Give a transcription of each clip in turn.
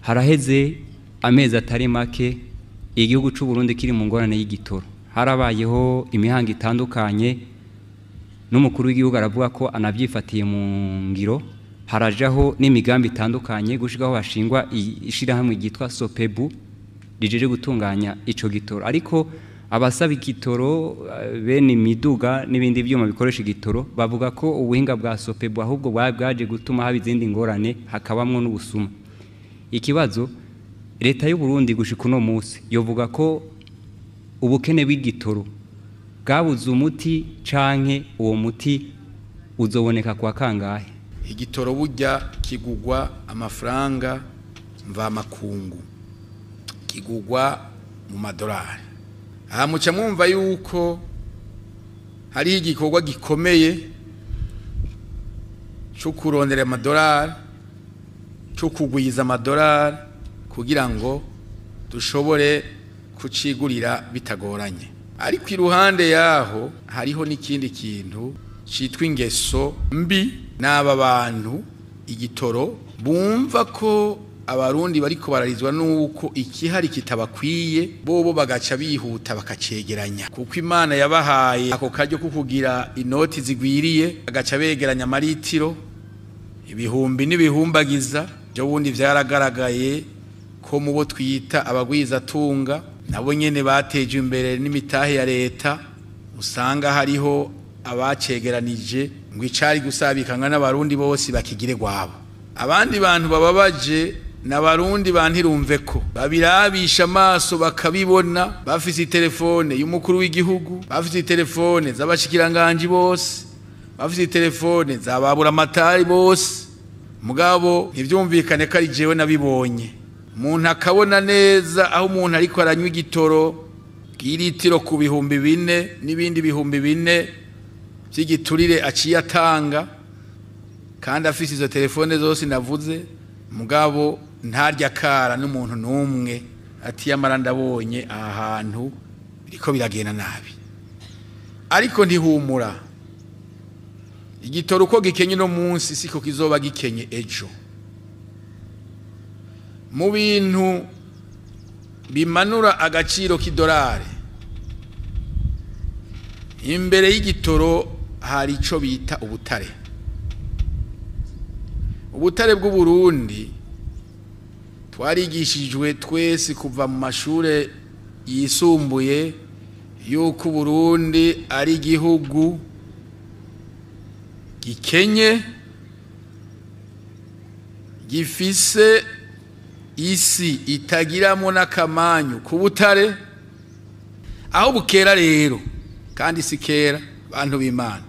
Haraheze amezi atari make igihugu c'u Burundi kiri mu ngorane y'igitoro. Harabayeho imihango itandukanye, n'umukuru w'igihugu aravuga ko anavyifatiye mu ngiro, harajaho n'imigambi itandukanye gushikaho hashingwa ishirahamwe ryitwa Sopebu rijeje gutunganya ico gitoro. Ariko abasaba igitoro, bene imiduga n'ibindi vyuma bikoresha igitoro, bavuga ko ubuhinga bwa Sopebu ahubwo bwaje gutuma haba izindi ngorane, hakabamwo n'ubusuma. Ikibazo, leta y'u Burundi gushika uno munsi yovuga ko ubukene bw'igitoro bwabuze umuti, canke uwo muti uzoboneka kwa kangahe? Igitoro burya kigugwa amafaranga mvamakungu, kigugwa mu madolari. Aha muca mwumva yuko hariho igikorwa gikomeye cyo kurondera amadolari, cyo kugwiza amadolari kugira ngo dushobore kucigurira bitagoranye. Ariko iruhande yaho hariho n'ikindi kintu citwa ingeso mbi n'aba bantu igitoro bumva ko abarundi bariko bararizwa nuko ikihari kitabakwiye, bobo bagaca bihuta bakacegeranya, kuko Imana yabahaye ako karyo ko kugira inoti zigwiriye, bagaca begeranya amaritiro ibihumbi n'ibihumbagiza. Byo bundi vyaragaragaye ko mubo twita abagwiza tunga nabo nyene bateje imbere n'imitahe ya leta, usanga hariho abacegeranije ngo icari gusabikanga n'abarundi bose bakigire gwabo. Abandi bantu bababaje n'abarundi bantirumve ko babirabisha amaso bakabibona, bafise telefone y'umukuru w'igihugu, bafise telefone z'abashikiranganji bose, bafise telefone zababura amatari bose, mugabo ntivyumvikane ko ari jewe nabibonye. Umuntu akabona neza aho umuntu ariko aranywa igitoro bw'iritiro ku 4000 n'ibindi 4000 by'igiturire aciye atanga, kandi afise izo telefone zose navuze, mugabo ntarya kara n'umuntu n'umwe ati yamara ndabonye aha hantu biriko biragenda nabi. Ariko ntihumura, igitoro uko gikenye no munsi siko kizoba gikenye ejo. Mu bintu bimanura agaciro k'idolari imbere y'igitoro hari ico bita ubutare. Ubutare bw'u Burundi twarigishijwe twese kuva mu mashure yisumbuye yuko Burundi ari igihugu gikenye, gifise isi itagiramo n'akamanyu ku butare. Aho bukera rero, kandi si kera bantu b'Imana,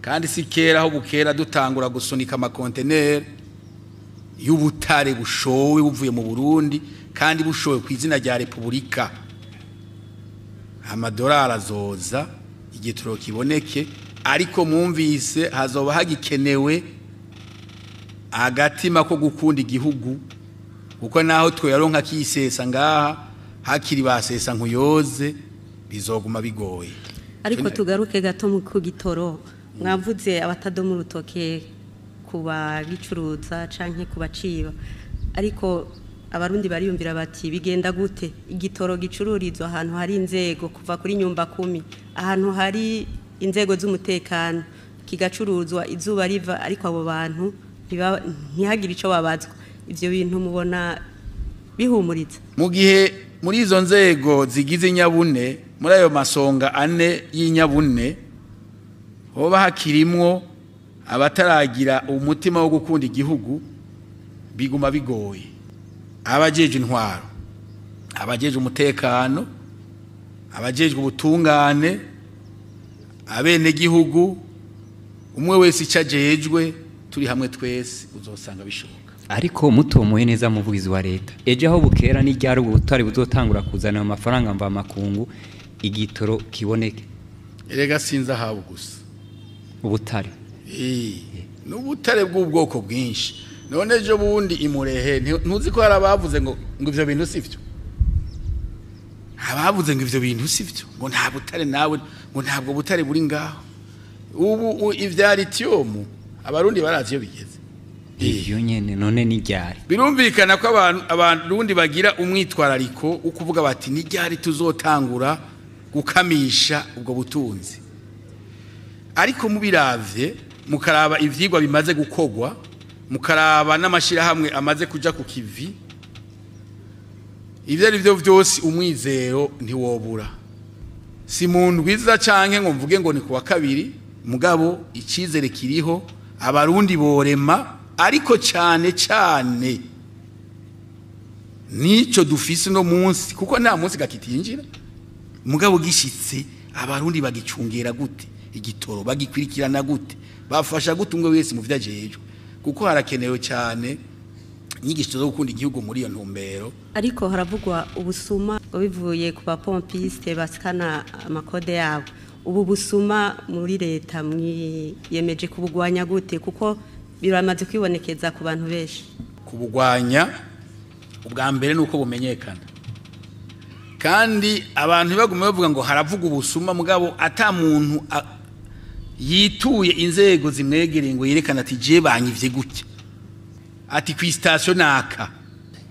kandi si kera, aho bukera dutangura gusunika amakonteneri y'ubutare bushowe buvuye mu Burundi, kandi bushowe ku izina rya Republika, amadolari azoza igitoro kiboneke. Ariko mwumvise hazoba hagikenewe agatima ko gukunda igihugu, kuko naho twoyaronka kisesa ngaha hakiri basesa nkuyoze bizoguma bigoye. Ariko tugaruke gato mu kugitoro, mwavuze abatadomu urutoke kuba gicuruza canke kubaciba, ariko abarundi bariyumvira bati bigenda gute igitoro gicururizwa ahantu hari inzego kuva kuri nyumba 10, ahantu hari inzego z'umutekano kigacuruzwa izuba riva, ariko abo bantu ntihagire ico babazwa. Ivyo bintu mubona bihumuritse mu gihe muri izo nzego zigize inyabune, muri ayo masonga ane y'inyabune hoba hakirimwo abataragira umutima wo gukunda igihugu, biguma bigoye. Abajeje intwaro, abajeje umutekano, abajejwe ubutungane, abene gihugu, umwe wese icajejwe, turi hamwe twese uzosanga bishoboka. Ariko mutomoye neza muvugizi wa leta, ejo aho bukera ni ryari ubutare buzotangura kuzana amafaranga mva makungu igitoro kiboneke? Erega sinza habo gusa ubutare, n'ubutare bw'ubwoko bwinshi. None ejo bundi imurehe ntuzi ko harabavuze ngo ivyo bintu sivyo, abavuze ngo ivyo bintu sivyo, ngo nta butare nawe, ngo ntabwo butare buri ngaho. Ubu ivya lithium abarundi barazi iyo bigeze. Ivyo nyene none ni ryari? Birumvikana ko abarundi bagira umwitwarariko wo kuvuga bati ni ryari tuzotangura gukamisha ubwo butunzi. Ariko mubiravye, mukaraba ivyigwa bimaze gukogwa, mukaraba n'amashirahamwe amaze kuja ku kivi, ivyo ari vyo vyose umwizero ntiwobura. Si mu ndwiza canke ngo mvuge ngo ni kuwa kabiri, mugabo icizere kiriho, abarundi borema, ariko cyane cyane nico dufise no munsi, kuko nta munsi gakitinjira, mugabo gishitse abarundi bagicungera gute igitoro, bagikwirikirana gute, bafasha gute umwe wese mu vyajejwe, kuko harakenewe cyane inyigisho zo gukunda igihugu muri iyo ntumbero. Ariko haravugwa ubusuma ngo bivuye ku bapompiste basikana amakode yabo. Ubu busuma muri leta mwiyemeje kubugwanya gute, kuko biramaze kwibonekeza ku bantu benshi? Kubugwanya ubwa mbere nuko bumenyekana, kandi abantu bagume bavuga ngo haravuga ubusuma, mugabo ata muntu yituye inzego zimwegereye ngo yerekane ati je banyivye gutya, ati ku station naka.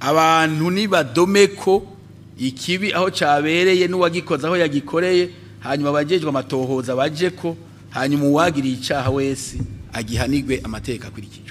Abantu nibadomeko ikibi aho cabereye n'uwagikoze aho yagikoreye, hanyuma abajejwe amatohoza baje ko, hanyuma uwagiriye icaha wese agihanirwe amateka akurikije.